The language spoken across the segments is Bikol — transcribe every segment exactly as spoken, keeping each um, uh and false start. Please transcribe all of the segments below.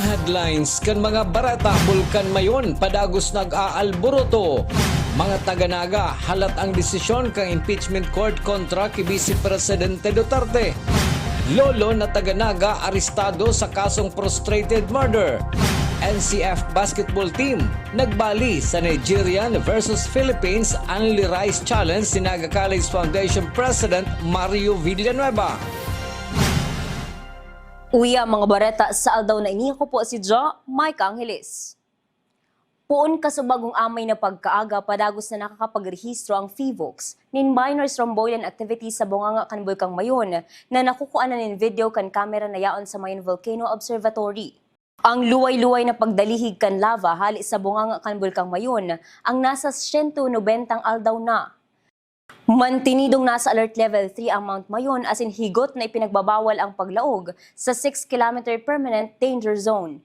Headlines kan mga bareta: Bulkan Mayon padagos nag-aalburuto. Mga taga Naga, halat ang desisyon kan impeachment court kontra ki Vice Presidente Duterte. Lolo na taga Naga arestado sa kasong frustrated murder. N C F basketball team nagbali sa Nigerian versus Philippines Only Rice Challenge ni Naga College Foundation President Mario Villanueva. Uya, mga bareta sa aldaw na ini, ako po si Jo Mike Angeles. Poon kasubagong amay na pagkaaga, padagos na nakakapagrehistro ang PHIVOLCS nin minor strombolian activity sa bunganga kan Bulkang Mayon na nakukuanan nin video kan kamera na yaon sa Mayon Volcano Observatory. Ang luway-luway na pagdalihig kan lava hale sa bunganga kan Bulkang Mayon ang nasa siyento nobentang aldaw na. Mantinidong nasa alert level three ang Mount Mayon, asin higot na ipinagbabawal ang paglaog sa six kilometer permanent danger zone.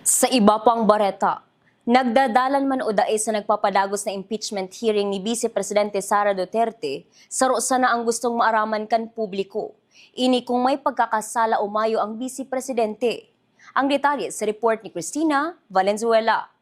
Sa iba pang bareta, nagdadalan man o dai sa nagpapadagos na impeachment hearing ni Vice Presidente Sara Duterte, saro sana ang gustong maaraman kan publiko. Ini kung may pagkakasala o mayo ang Vice Presidente. Ang detalye sa report ni Christina Valenzuela.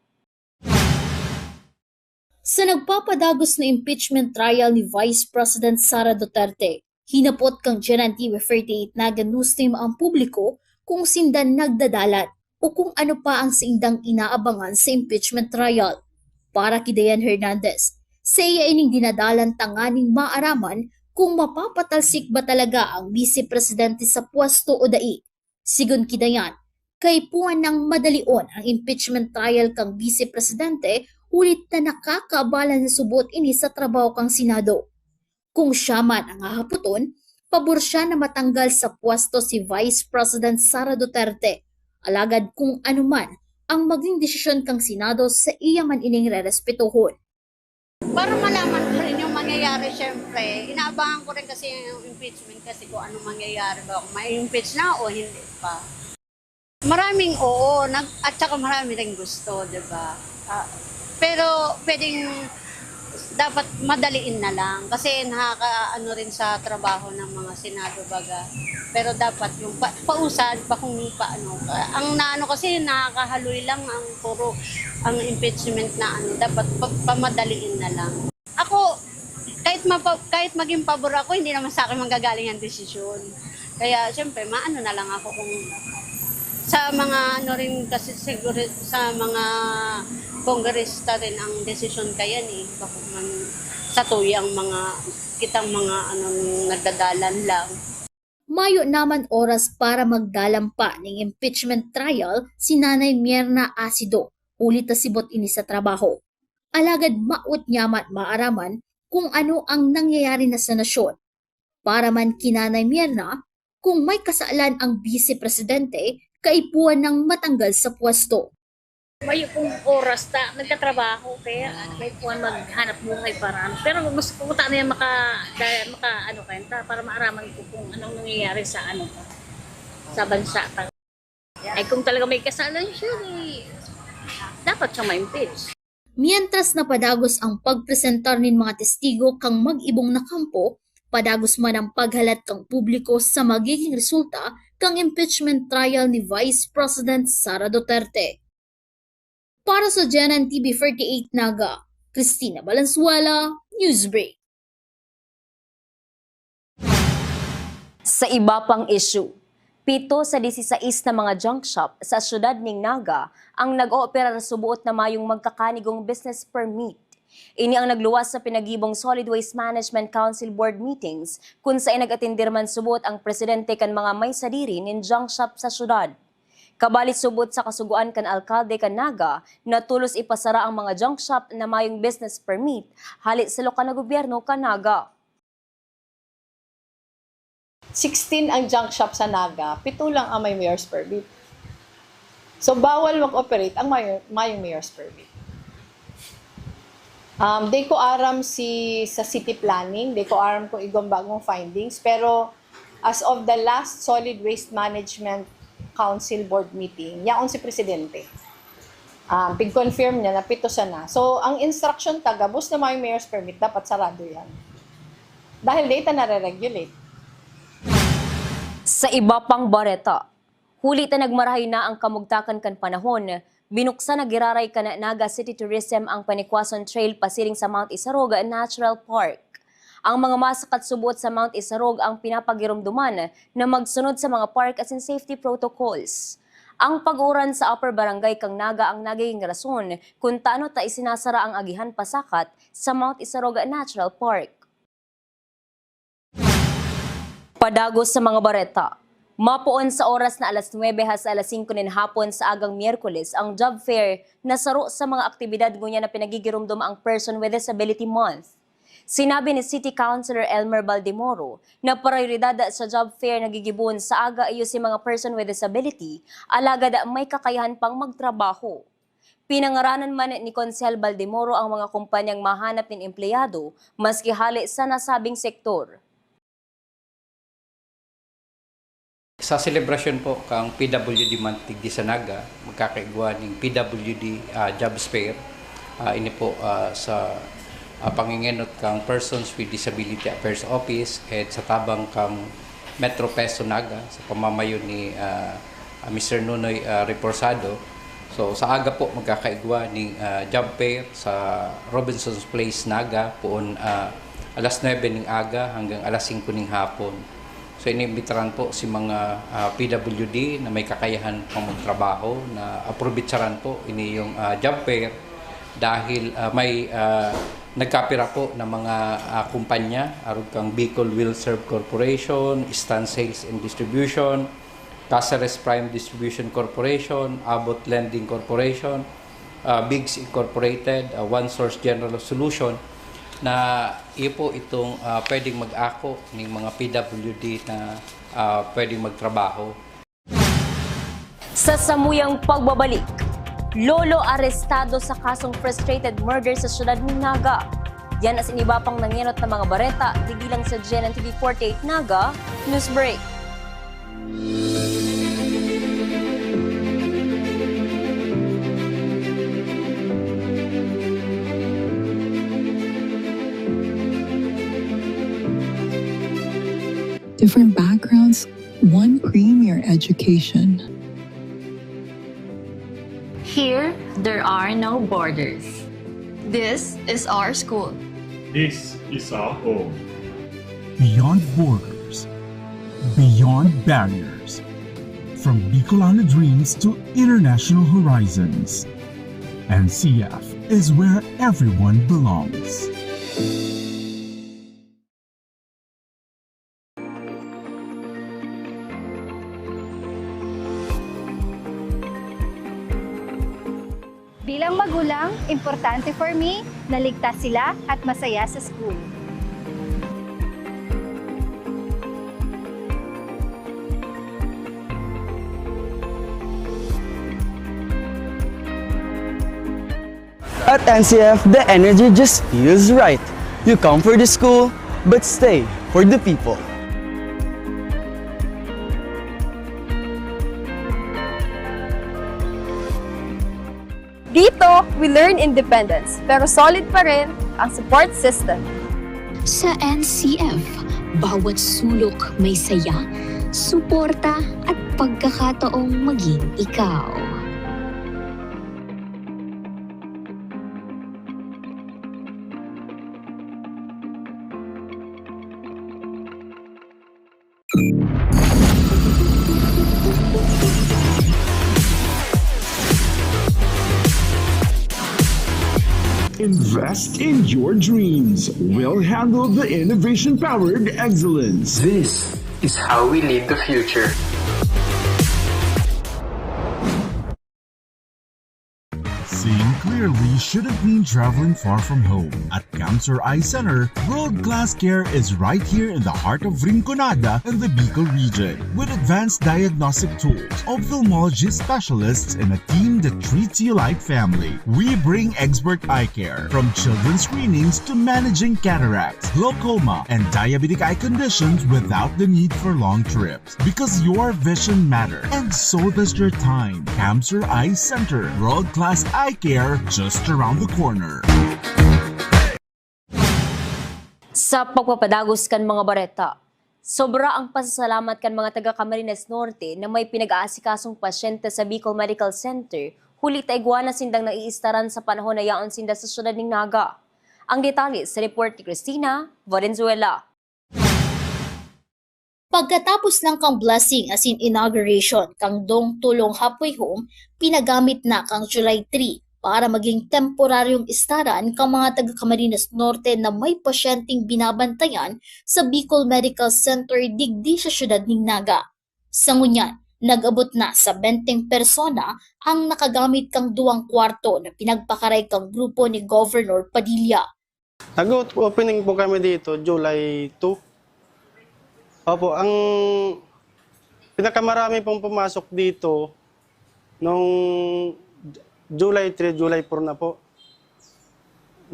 Sa nagpapadagos na impeachment trial ni Vice President Sara Duterte, hinapot kan G N N T V forty-eight Naga News Team ang publiko kung sinda nagdadalan o kung ano pa ang saindang inaabangan sa impeachment trial. Para ki Dayan Hernandez, saiya ining dinadalan tanganing maaraman kung mapapatalsik ba talaga ang Vice Presidente sa pwesto o dai. Sigon ki Dayan, kaipuhan nang madalion ang impeachment trial kan Vice Presidente, huli ta nakakaabala na subot ini sa trabaho kan Senado. Kung siya man ang hahapoton, pabor siya na matanggal sa pwesto si Vice President Sara Duterte. Alagad kung ano man ang maging desisyon kan Senado, saiya man ining rerespetohon. Para malaman ko rin yung mangyayari, syempre, inaabangan ko rin kasi yung impeachment kasi kung anong mangyayari ba, kung ma-impeach na o hindi pa. Maraming oo, nag-, at saka marami ring gusto, di ba? Ah, pero pwedeng dapat madaliin na lang kasi nakakaano rin sa trabaho ng mga Senado, baga. Pero dapat yung pa-, pausad, pa kung paano. Ang naano kasi, nakakahaloy lang ang puro, ang impeachment na ano, dapat pa-, pamadaliin na lang. Ako, kahit mapa-, kahit maging pabor ako, hindi naman sa akin manggagaling ang desisyon. Kaya, siyempre, maano na lang ako kung sa mga ano rin kasi siguro, sa mga kongresista rin ang desisyon kaya ni, bako man sa tuya ang mga, kitang mga ano, nagdadalan lang. Mayo naman oras para magdalan pa ning impeachment trial si Nanay Myrna Acido, huli ta sibot ini sa trabaho. Alagad mawot niya man maaraman kung ano ang nangyayari na sa nasyon. Para man ki Nanay Myrna, kung may kasalan ang Bise Presidente, kaipuhan nang matanggal sa pwesto. Mayo pong oras ta, nagtatrabaho, kaya kaipuhan maghanap buhay para ano. Pero gusto ko ta na yan maka, da-, maka, ano, kayo ta, para maaraman ko kung anong nangyayari sa, ano, sa bansa ta. Ay, kung talaga may kasalan siya, eh, dapat siya ma-impeach. Mientras na padagos ang pagpresentar nin mga testigo kan mag-ibong na kampo, padagos man ang paghalat kan publiko sa magiging resulta kan impeachment trial ni Vice President Sara Duterte. Para sa G N N T V forty-eight Naga, Christina Valenzuela, Newsbreak. Sa iba pang issue, pito sa disisais na mga junk shop sa siyudad ning Naga ang nag-ooperar suboot na mayong magkakanigong business permit. Ini ang nagluwas sa pinagibong Solid Waste Management Council Board meetings, kun saen nag-atender man suboot ang presidente kan mga may sadiri nin junk shop sa siyudad. Kabali suboot sa kasugoan kan alkalde kan Naga na tolos ipasara ang mga junk shop na mayong business permit hale sa lokal na gobyerno kan Naga. Sixteen ang junk shop sa Naga, pito lang ang may mayor's permit. So, bawal mag-operate ang mayor, mayong mayor's permit. Um, di ko aram si, sa city planning, di ko aram kung igwang bagong findings, pero as of the last Solid Waste Management Council Board meeting, yaon si Presidente. Um, pig-confirm niya na pito sana. So, ang instruction ta, gabos na mayong mayor's permit, dapat sarado yan. Dahil di ta nare-regulate. Sa iba pang bareta, huli ta nagmarahay na ang kamugtakan kan panahon, binuksan na giraray kan Naga City Tourism ang Panikwason Trail pasiring sa Mount Isarog Natural Park. Ang mga masakat subot sa Mount Isarog ang pinapagirumduman na magsunod sa mga park asin safety protocols. Ang pag-uran sa Upper Barangay kan Naga ang nagiging rason kung tano ta isinasara ang agihan pasakat sa Mount Isarog Natural Park. Padagos sa mga bareta. Mapoon sa oras na alas nuwebe hasta alas singko nin hapon sa agang Miyerkules ang job fair na saro sa mga aktibidad ngunyan na pinagigiromdom ang Person with Disability Month. Sinabi ni City Councilor Elmer Baldemoro na prayoridad sa job fair na gigibohon sa aga iyo si mga person with disability, alagad may kakayahan pang magtrabaho. Pinangaranan man ni Konsehal Baldemoro ang mga kumpanyang mahanap nin empleyado maski hale sa nasabing sektor. Sa selebrasyon po kang P W D Month digdi sa Naga, magkakaigwa ning P W D, ah, Jobs Fair. Ah, ini po, ah, sa, ah, pangingenot kang Persons with Disability Affairs Office and sa tabang kang Metro Peso Naga sa pamamayo ni, ah, ah, Mister Nonoy, ah, Reporsado. So, sa aga po, magkakaigwa ning, ah, job fair sa Robinson's Place, Naga, poon, ah, alas nuebe ning aga hanggang alas singko ning hapon. So, iniimbitaran po si mga, ah, P W D na may kakayahan pang magtrabaho na aprobetsaran po ini yung, ah, job fair dahil, ah, may, ah, nagkapira po na mga, ah, kumpanya, arog kang Bicol Will Serve Corporation, Stan Sales and Distribution, Caceres Prime Distribution Corporation, Abbott Lending Corporation, ah, Bigs Incorporated, ah, One Source General Solution, na iyo po itong, ah, pwedeng mag-ako ning mga P W D na, ah, pwedeng magtrabaho. Sa samuyang pagbabalik, lolo arestado sa kasong frustrated murder sa siyudad nin Naga. Yan asin iba pang nangenot na mga bareta, digdi lang sa G N N T V forty-eight Naga News Break. Different backgrounds, one premier education. Here, there are no borders. This is our school. This is our home. Beyond borders, beyond barriers. From Bicolano dreams to international horizons, N C F is where everyone belongs. Bilang magulang, importante for me na ligtas sila at masaya sa school. At N C F, the energy just feels right. You come for the school, but stay for the people. Dito, we learn independence, pero solid pa rin ang support system. Sa N C F, bawat sulok may saya, suporta at pagkakataong maging ikaw. Invest in your dreams. We'll handle the innovation-powered excellence. This is how we lead the future. Seeing clearly shouldn't mean traveling far from home. At Cancer Eye Center, world-class care is right here in the heart of Rinconada and the Bicol region. With advanced diagnostic tools, ophthalmology specialists, and a team that treats you like family, we bring expert eye care, from children's screenings to managing cataracts, glaucoma, and diabetic eye conditions without the need for long trips. Because your vision matters, and so does your time. Cancer Eye Center, world-class eye care just around the corner. Sa pagpapadagos kan mga bareta, Sobra ang pasasalamat kan mga taga Camarines Norte na may pinag-aasikasong pasyente sa Bicol Medical Center, huli ta igwa na sindang naiistaran sa panahon na yaon sinda sa siyudad nin Naga. Ang detalye sa report ni Christina Valenzuela. Pagkatapos lang kan blessing asin inauguration kan Dong Tulong Halfway Home, pinagamit na kan July three para magin temporaryong istaran kan mga taga Camarines Norte na may pasyenteng binabantayan sa Bicol Medical Center digdi sa siyudad nin Naga. Sa ngunyan, nag-abot na sa benteng persona ang nakagamit kan duwang kwarto na pinagpakaray kan grupo ni Governor Padilla. Nag-opening po kami dito, July two. Opo, ang pinakamarami pong pumasok dito nung July three, July four na po.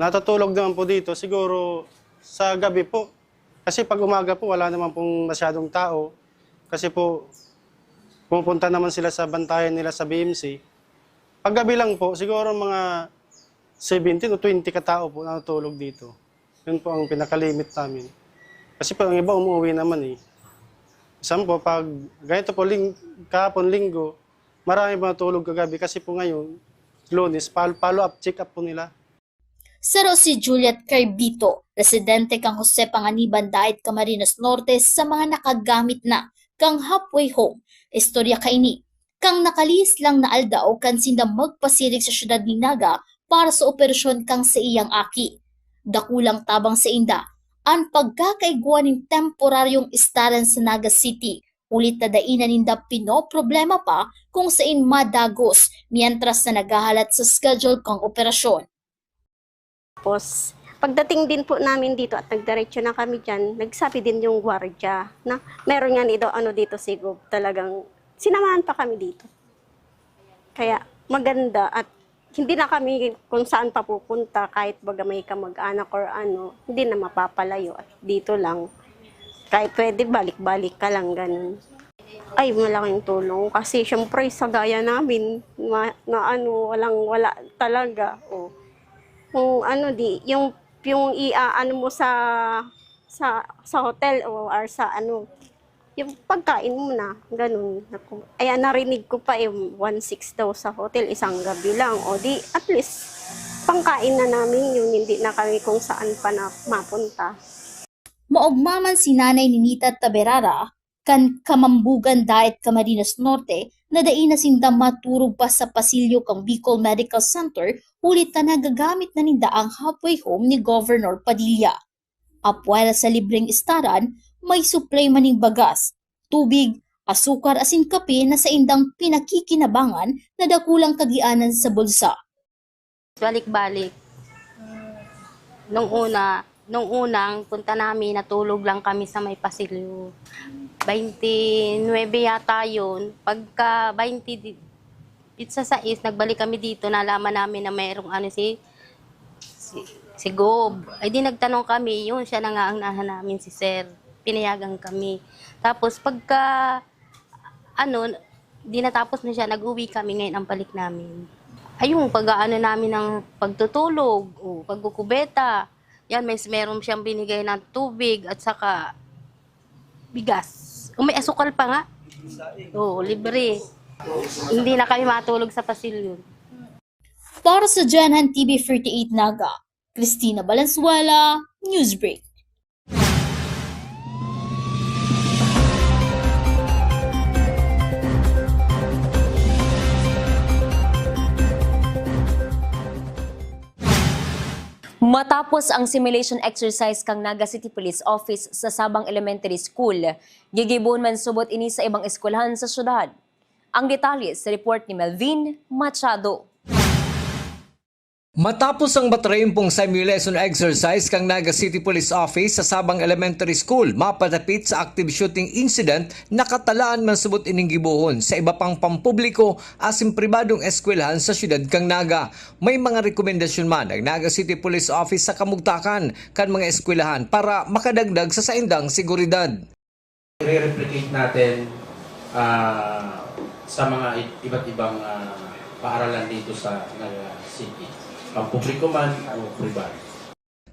Natutulog naman po dito, siguro sa gabi po. Kasi pag umaga po, wala naman pong masyadong tao. Kasi po, pumupunta naman sila sa bantayan nila sa B M C. Pag gabi lang po, siguro mga seventeen o twenty katao po natutulog dito. Yun po ang pinakalimit namin. Kasi po, ang iba umuwi naman eh. Minsan po, pag ganito po, ling-, kahapon, linggo, marami po natulog kagabi kasi po ngayon, Lunes, fol-, follow-up, check-up po nila. Saro si Juliet Carbito, residente kan Jose Panganiban Dait, Camarines Norte, sa mga nakagamit na kan Halfway Home. Istorya kaini, kan nakalihis lang na aldaw kan sinda magpasiring sa siyudad nin Naga para sa operasyon kan saiyang aki. Dakulang tabang sainda an pagkakaigwa nin temporaryong istaran sa Naga City, huli ta dai na ninda pinoproblema pa kung saen madagos, mientras na naghahalat sa schedule kan operasyon. Tapos, pagdating din po namin dito at nagdiretso na kami diyan, nagsabi din yung gwardiya na meron nga ni daw ano dito si Gob, talagang sinamahan pa kami dito. Kaya maganda at hindi na kami kung saan pa pupunta, kahit baga may kamag-anak or ano, hindi na mapapalayo at dito lang. Kahit pwede, balik-balik ka lang, ganun. Ay, malaking tulong kasi syempre sa gaya namin, ma-, na ano, walang-wala talaga. O, kung ano, di, yung, yung i-aano mo sa, sa, sa hotel o or sa ano, yung pagkain mo na, ganun. Naku, ayan, narinig ko pa eh, one six daw sa hotel, isang gabi lang. O di, at least, pangkain na namin yun, hindi na kami kung saan pa na mapunta. Maogma man si Nanay Ninita Taberara, kan Kamambugan Dait, Camarines Norte, na dai na sinda maturog pa sa pasilyo kan Bicol Medical Center, huli ta nagagamit na ninda ang halfway home ni Governor Padilla. Apwera sa libreng istaran, may suplay man nin bagas, tubig, asukar asin kape na saindang pinakikinabangan na dakulang kagianan sa bulsa. Balik-balik. Nung una, nung unang punta namin, natulog lang kami sa may pasilyo. Baynte nuebe yata yun. Pagka baynte di-, pizza sais, nagbalik kami dito, nalaman namin na mayroong ano si, si, si Gob. Ay di nagtanong kami, yun siya na nga ang nahan namin si Sir. Pinayagan kami. Tapos pagka, ano, di natapos na siya, nag-uwi kami, ngayon ang balik namin. Ayun, pag-aano namin ng pagtutulog, o pagkukubeta. Yan, may, meron siyang binigay ng tubig at saka bigas. O may asukal pa nga. Oo, libre. Hindi na kami matulog sa pasilyo. Para sa Genhan T V forty-eight Naga, Christina Valenzuela, Newsbreak. Matapos ang simulation exercise kan Naga City Police Office sa Sabang Elementary School, gigibohon man subot ini sa ibang eskwelahan sa syudad. Ang detalye sa report ni Melvin Machado. Matapos ang matrayumpong simulation exercise kan Naga City Police Office sa Sabang Elementary School, mapatapit sa active shooting incident, nakatalaan man subot ining gibohon sa iba pang pampubliko asin pribadong eskwelahan sa syudad kan Naga. May mga rekomendasyon man ang Naga City Police Office sa kamugtakan kan mga eskwelahan para makadagdag sa saindang seguridad. I-replicate natin, ah, sa mga i-, iba't ibang, ah, paaralan dito sa Naga City, pampubliko man o pribado.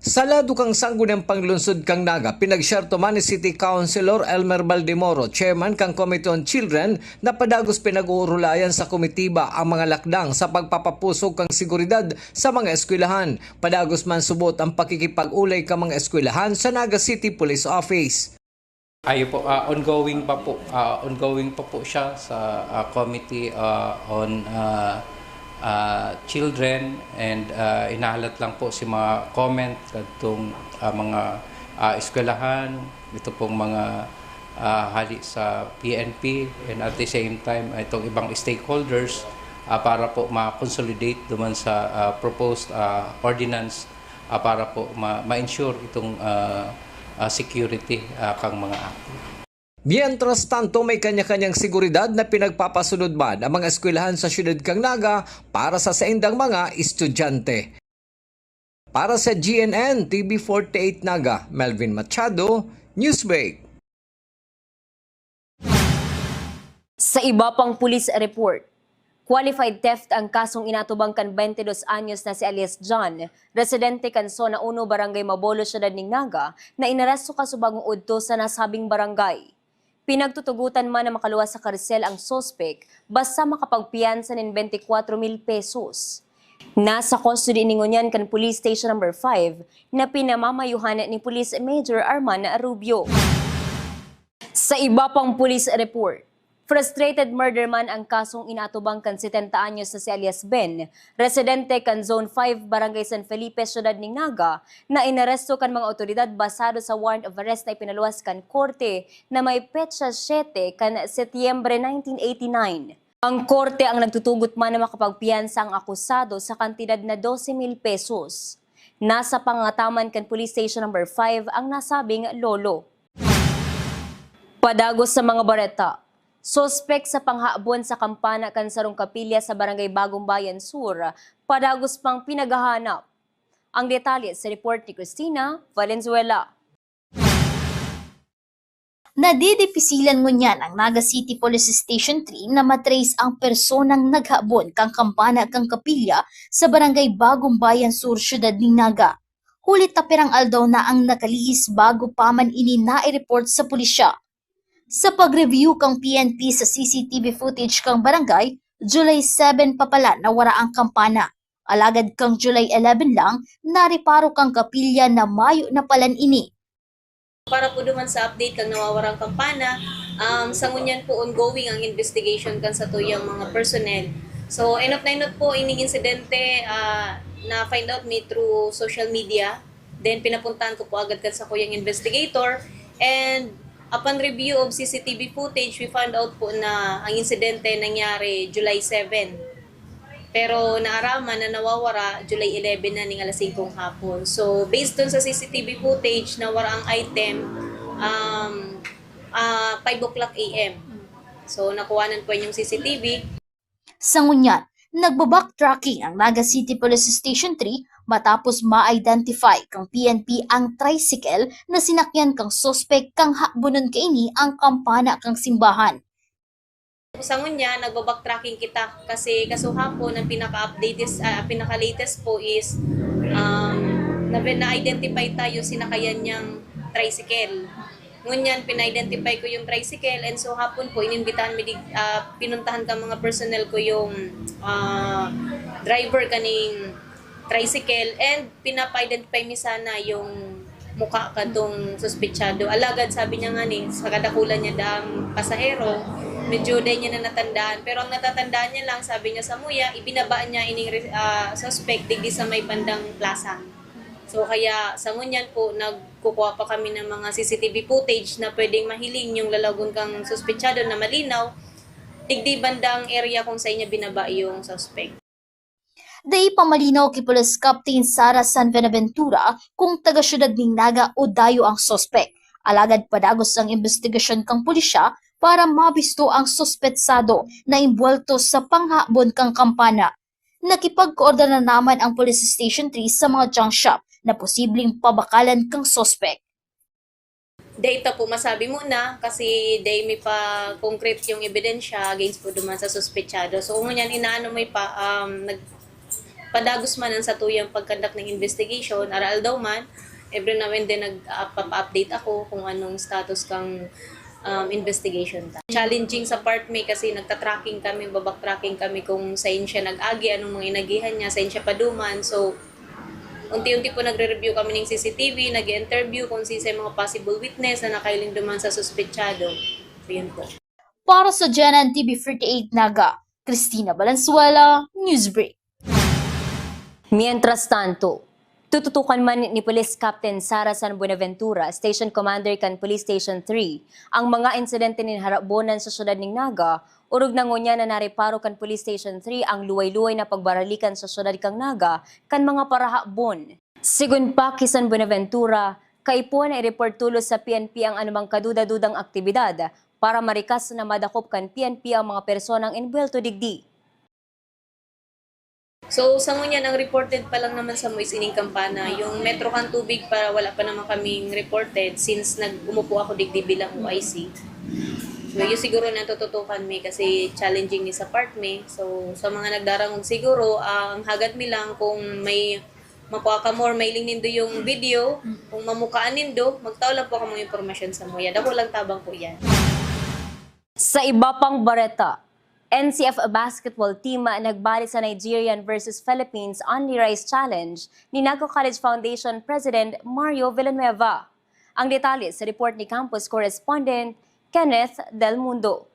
Sa lado kan Sangguniang Panglungsod kan Naga, pinagsyerto man ni City Councilor Elmer Baldemoro, chairman kan Committee on Children, na padagos pinag-uurulayan sa komitiba ang mga lakdang sa pagpapapusog kan seguridad sa mga eskwelahan. Padagos man subot ang pakikipag-olay kan mga eskwelahan sa Naga City Police Office. Ayo po, ah, ongoing pa po, ah, ongoing pa po siya sa, ah, Committee, ah, on, ah, ah, Children, and, ah, hinahalat lang po si mga comment kadtong, ah, mga, ah, eskwelahan, ito pong mga, ah, hali sa P N P, and at the same time, itong ibang stakeholders, ah, para po ma-consolidate duman sa, ah, proposed, ah, ordinance, ah, para po ma-, ma-ensure itong, ah, ah, security, ah, kang mga active. Mientras tanto, may kanya-kanyang seguridad na pinagpapasunod man ang mga eskwelahan sa siyudad kan Naga para sa saindang mga estudyante. Para sa G N N T V forty-eight Naga, Melvin Machado, Newsbreak. Sa iba pang police report, qualified theft ang kasong inatubang kan twenty dos anyos na si alias John, residente kan Zona Uno, Barangay Mabolo, Siyudad nin Naga, na inaresto kasubang udto sa nasabing barangay. Pinagtutugotan man na makaluwas sa karsel ang suspek basta makapagpiyansa nin twenty-kwatro mil pesos. Nasa custody ini ngunyan kan Police Station Number five na pinamamayuhan ni Police Major Arman Rubio. Sa iba pang police report, frustrated murder man ang kasong inatubang kan setenta anyos na si alias Ben, residente kan Zone five, Barangay San Felipe, Siyudad nin Naga, na inaresto kan mga otoridad basado sa warrant of arrest na ipinaluwas kan korte na may petsa siyete kan Setyembre nineteen eighty-nine. Ang korte ang nagtutugot man na makapagpiyansa ang akusado sa kantidad na dose mil pesos. Nasa pangataman kan Police Station Number five ang nasabing lolo. Padagos sa mga bareta, suspek sa panghabon sa kampana kan sarong kapilya sa Barangay Bagong Bayan Sur, padagos pang pinaghahanap. Ang detalye sa report ni Christina Valenzuela. Nadidipisilan ngunyan ang Naga City Police Station three na matrace ang personang naghabon kan kampana kan kapilya sa Barangay Bagong Bayan Sur, Siyudad nin Naga. Huli ta pirang aldaw na ang nakalihis bago pa man ini nai-report sa pulisya. Sa pag-review kan P N P sa C C T V footage kan barangay, July seven pa pala nawara ang kampana. Alagad kan July eleven lang, nareparo kan kapilya na mayo na palan ini. Para po duman sa update kan nawawarang kampana, um, sa ngunyan po ongoing ang investigation kan satuyang mga personnel. So, enot na enot po ining insidente, ah, na-find out mi through social media. Then, pinapuntahan ko po agad kan sakuyang investigator. And upon review of C C T V footage, we found out po na ang insidente nangyari July seven. Pero naaraman na nawawara July eleven na ning alas singkong hapon. So, based dun sa C C T V footage, nawara ang item, um, ah, five o'clock A M. So, nakuhanan po yung C C T V. Sa ngunyan, nagba-backtracking ang Naga City Police Station three matapos ma-identify kang P N P ang tricycle na sinakyan kang suspek kang habonon kaini ang kampana kang simbahan. Sa ngunyan, nagba-backtracking kita kasi kasuhapon ang pinaka-update is, ah, pinaka-latest po is, um, na, na-identify tayo sinakayan niyang tricycle. Ngunyan, pina-identify ko yung tricycle and so hapon po, inimbitahan mi dig-, ah, pinuntahan ka mga personnel ko yung, ah, driver kaning tricycle and pinapa-identify mi sana yung mukha kadtong suspetsado. Alagad sabi niya nga ni, sa kadakulan niya daang pasahero, medyo dai niya na natandaan. Pero ang natatandaan niya lang, sabi niya sa muya, ibinaba niya ining re-, ah, suspect digdi sa may bandang plaza. So kaya sa ngunyan po, nagkukuha pa kami ng mga C C T V footage na pwedeng mahiling yung lalagon kang suspetsado na malinaw, digdi bandang area kung saan niya binaba yung suspect. Dai pa malinaw ki Police Captain Sara San Benaventura kung taga-siyudad nin Naga o dayo ang suspek. Alagad padagos ang imbestigasyon kang pulisya para mabisto ang suspetsado na imbwelto sa panghabon kang kampana. Nakipagkoordina naman ang Police Station three sa mga junk shop na posibleng pabakalan kang suspek. Dai ta po masabi muna kasi dai mi pa concrete yung ebidensya against po duman sa suspetsado. So, ngunyan inaano mi pa, um, nag-, Padagos man ang satuyang pag-conduct ng investigation, aral daw man, every now and then nagpa-update ako kung anong status kang, um, investigation ta. Challenging sa part mi kasi nagta-tracking kami, nagba-backtracking kami kung sain siya nag-agi, anong mga inagihan niya, sain siya paduman. So, unti-unti po nagre-review kami ng C C T V, nag-i-interview kung sino sa mga possible witness na nakahiling duman sa suspetsado. So, yun po. Para sa G N N T V forty-eight Naga, Christina Valenzuela, Newsbreak. Mientras tanto, tututukan man ni Police Captain Sara San Buenaventura, Station Commander kan Police Station three, ang mga insidente nin harabon sa syudad nin Naga, orog na ngunyan na nareparo kan Police Station three ang luway-luway na pagbaralikan sa syudad kan Naga kan mga parahabon. Sigon pa ki San Buenaventura, kaipuhan na i-report tolos sa P N P ang anumang kaduda-dudang aktibidad para marikas na madakop kan P N P ang mga personang enbuwelto digdi. So, sa ngunyan, ang reported pa lang naman sa mo is ining kampana. Yung metro kan tubig pa, wala pa naman kaming reported since nag-, umupo ako digdi bilang O I C. So, yun siguro na tututukan mi kasi challenging ni sa part mi. So, sa mga nagdarangog siguro, ang hagad mi lang kung may makua kamo or mailing nindo yung video, kung mamukaan nindo, magtao lang po kamo impormasyon sa muya. Dako lang tabang po yan. Sa iba pang bareta, N C F basketball team nagbalik sa Nigerian versus Philippines Only Rice Challenge ni Naga College Foundation President Mario Villanueva. Ang detalye sa report ni campus correspondent Kenneth Del Mundo.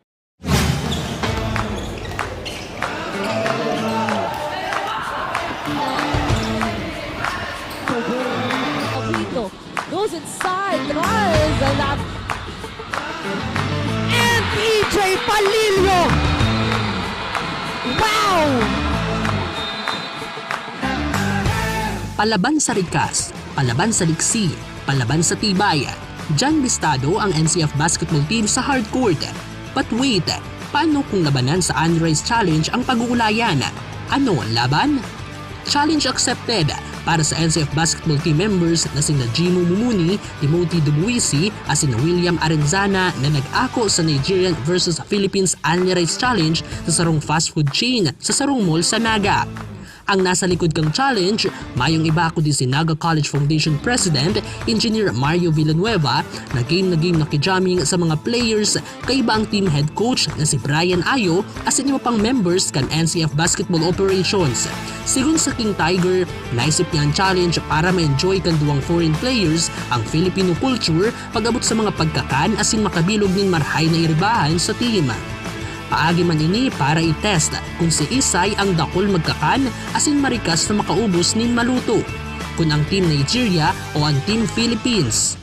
Goes inside, tries, and that, and E J Palillo! Wow! Palaban sa rikas, palaban sa liksi, palaban sa tibay. Diyan bistado ang N C F basketball team sa hard court. But wait, paano kung labanan sa Unraised Challenge ang pag-uulayan? Ano ang laban? Challenge accepted para sa N C F basketball team members na sina Jimo Mumuni, Timothy Dubuisi, asin William Arenzana na nag-ako sa Nigerian versus Philippines Unraised Challenge sa sarong fast food chain sa sarong mall sa Naga. Ang nasa likod kang challenge, mayong iba kundi si Naga College Foundation President, Engineer Mario Villanueva, na game na game nakijamming sa mga players, kaiba ang team head coach na si Brian Ayo asin iba pang members kan N C F basketball operations. Sigon sa King Tiger, naisip niya ang challenge para ma-enjoy kan duwang foreign players, ang Filipino culture, pag-abot sa mga pagkakan asin makabilog nin marahay na iribahan sa team. Paagi man ini para i-test kun siisay ang dakul magkakan asin marikas na makaubos nin maluto, kun ang Team Nigeria o ang Team Philippines.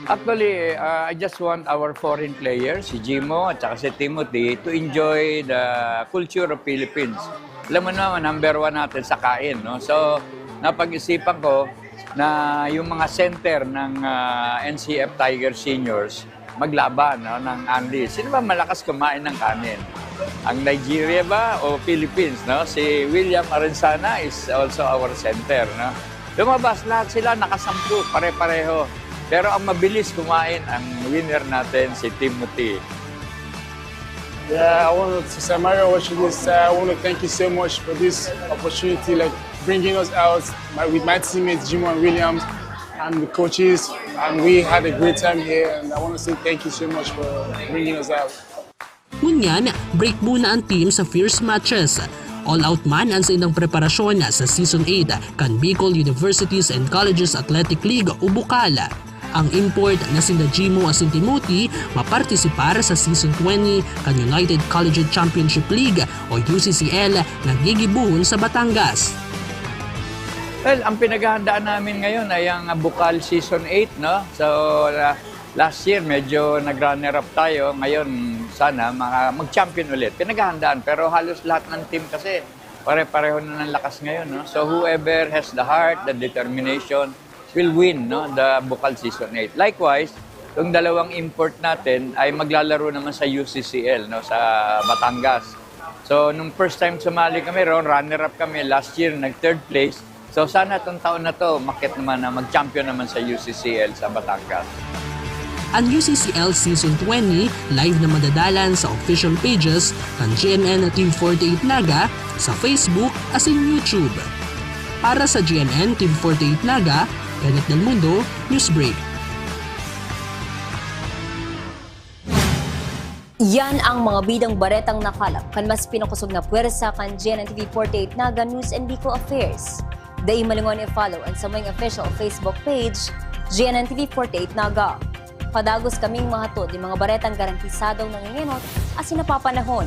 Actually, uh, I just want our foreign players, si Jimo at saka si Timothy, to enjoy the culture of Philippines. Alam mo naman, number one natin sa kain, no? So, napag-isipan ko na yung mga center ng, ah, N C F Tiger Seniors maglaban, no, ng Andes. Sino ba malakas kumain ng kanin? Ang Nigeria ba o Philippines, no? Si William Arenzana is also our center, no? Lumabas lahat sila, nakasampu, pare-pareho. Pero ang mabilis kumain, ang winner natin, si Timothy. Yeah, I want to say, Mario, watching this, uh, I want to thank you so much for this opportunity, like, bringing us out, my, with my teammates, Jimo and Williams, and the coaches, and we had a great time here, and I want to say thank you so much for bringing us out. Ngunyan, break muna ang team sa fierce matches. All out man ang saindang preparasyon sa Season eight kan Bicol Universities and Colleges Athletic League o BUCAL. Ang import na sinda Jimo asin Timothy mapartisipar sa Season twenty kan United Collegiate Championship League o U C C L na gigibohon sa Batangas. Well, ang pinaghahandaan namin ngayon ay ang, ah, BUCAL Season eight, no? So, ah, last year medyo nag-runner-up tayo. Ngayon, sana maka-, mag-champion ulit. Pinaghahandaan, pero halos lahat ng team kasi pare-pareho na ng lakas ngayon, no? So, whoever has the heart, the determination, will win, no, the BUCAL Season eight. Likewise, yung dalawang import natin ay maglalaro naman sa U C C L, no, sa Batangas. So, nung first time sumali kami ron, runner-up kami. Last year, nag-third place. So, sana itong taon na to, umakyat naman na mag-champion naman sa U C C L sa Batangas. An U C C L Season twenty live na madadalan sa official pages kan G M N T V forty-eight Naga sa Facebook asin YouTube. Para sa G M N T V forty-eight Naga, Kenneth Del Mundo, Newsbreak. Yan ang mga bidang baretang nakalap kan mas pinakosog na pwersa kan G M N T V forty-eight Naga News and Bicol Affairs. Dai malingaw na i-follow an samuyang official Facebook page, G M N T V forty-eight Naga. Padagos kaming mahatod nin mga baretang garantisadong nangingenot asin napapanahon.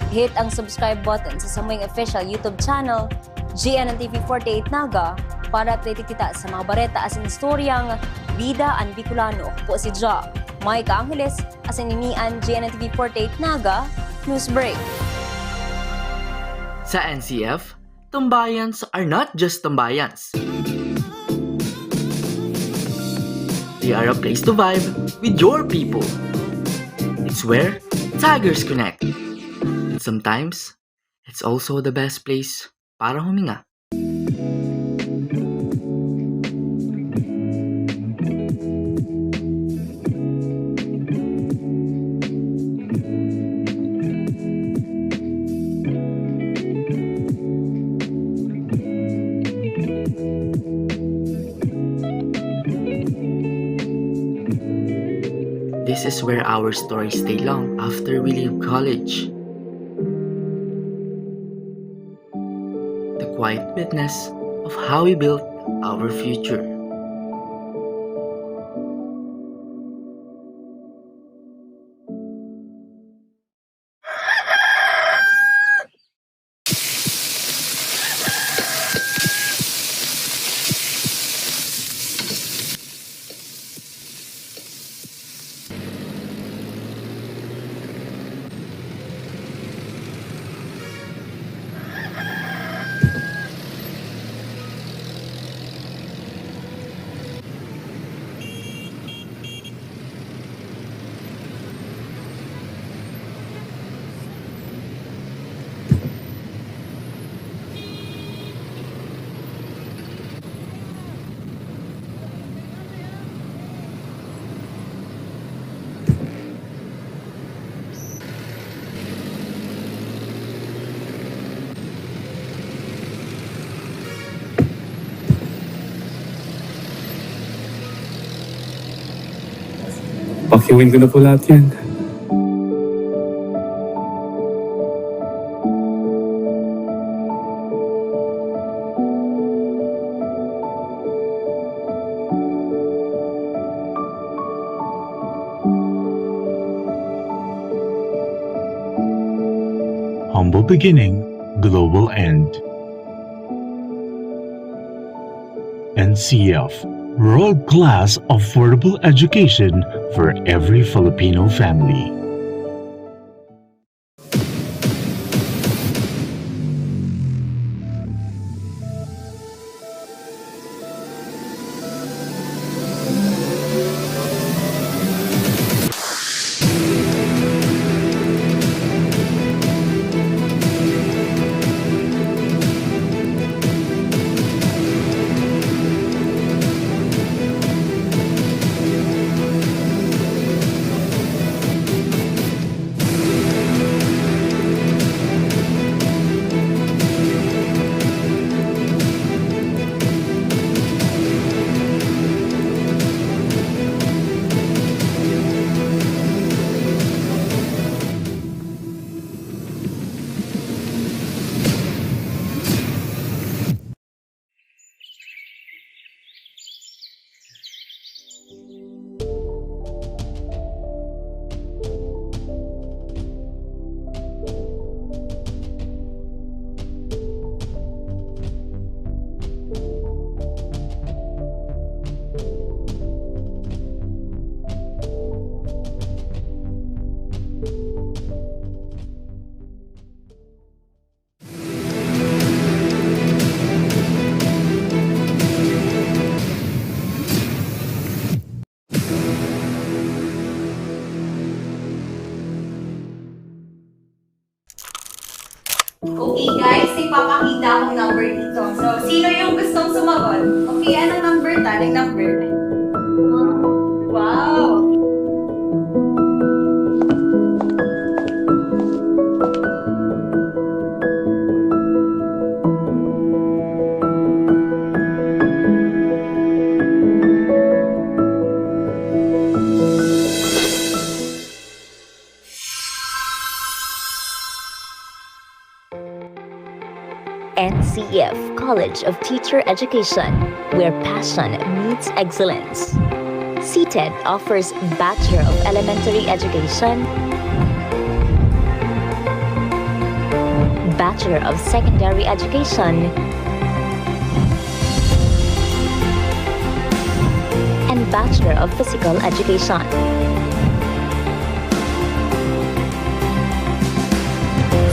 Hit ang subscribe button sa samuyang official YouTube channel, G M N T V forty-eight Naga, para updated kita sa mga bareta asin istoryang bida an Bicolano. Ako po si Ja, Micah Angeles, asin ini an G M N T V forty-eight Naga News Break. Sa N C F, tambayans are not just tambayans. They are a place to vibe with your people. It's where Tigers connect. And sometimes, it's also the best place para huminga. This is where our stories stay long after we leave college. The quiet witness of how we built our future. Pakiuwiin ko na po lahat yan. Humble beginning, global end. N C F, world-class affordable education for every Filipino family. Okay, guys, ipapakita akong number dito. So, sino yung gustong sumagot? Okay, anong number ta? Anong number? Wow! N C F College of Teacher Education, where passion meets excellence. CTED offers Bachelor of Elementary Education, Bachelor of Secondary Education, and Bachelor of Physical Education.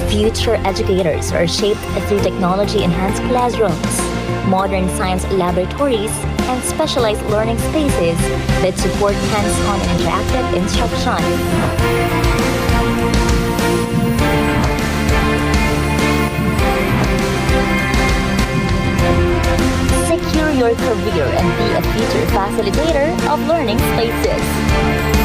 Future educators are shaped through technology-enhanced classrooms, modern science laboratories, and specialized learning spaces that support hands-on and interactive instruction. Secure your career and be a future facilitator of learning spaces.